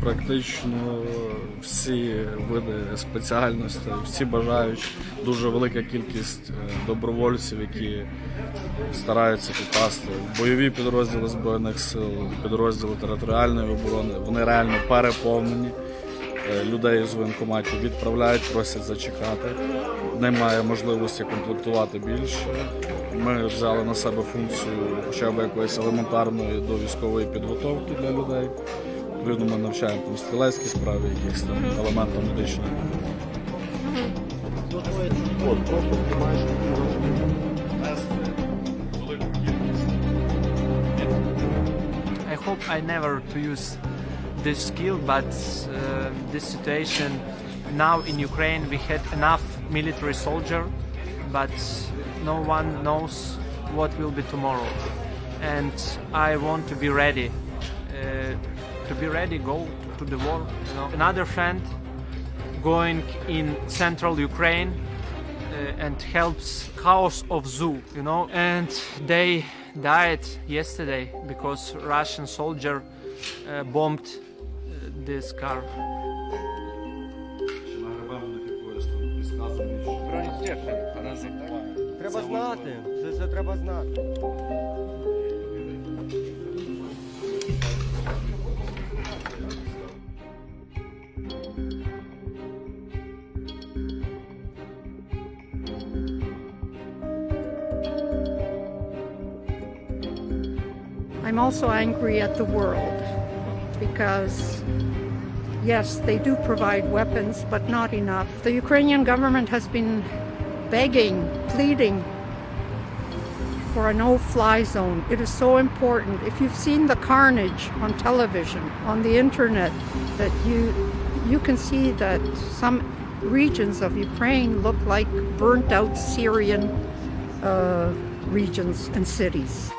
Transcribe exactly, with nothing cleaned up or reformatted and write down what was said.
Практично всі види спеціальностей, всі бажаючі, дуже велика кількість е, добровольців, які стараються попасти в бойові підрозділи Збройних сил, в підрозділи територіальної оборони. Вони реально переповнені. Е, Людей з воєнкоматів відправляють, просять зачекати. Немає можливості комплектувати більше. Ми взяли на себе функцію хоча б якоїсь елементарної довійськової підготовки для людей. Відповідно, ми навчаємо там стрілецькі справи, якісь там елементи медичної. I hope I never to use this skill, but uh, this situation now in Ukraine, we had enough military soldier, but no one knows what will be tomorrow. And I want to be ready, uh, to be ready, go to the war. You know. Another friend going in central Ukraine uh, and helps chaos of zoo, you know, and they died yesterday because Russian soldier uh, bombed uh, this car. Треба знати, це, це треба знати. I'm also angry at the world because, yes, they do provide weapons, but not enough. The Ukrainian government has been begging, pleading for a no fly zone. It is so important. If you've seen the carnage on television, on the internet, that you, you can see that some regions of Ukraine look like burnt out Syrian uh, regions and cities.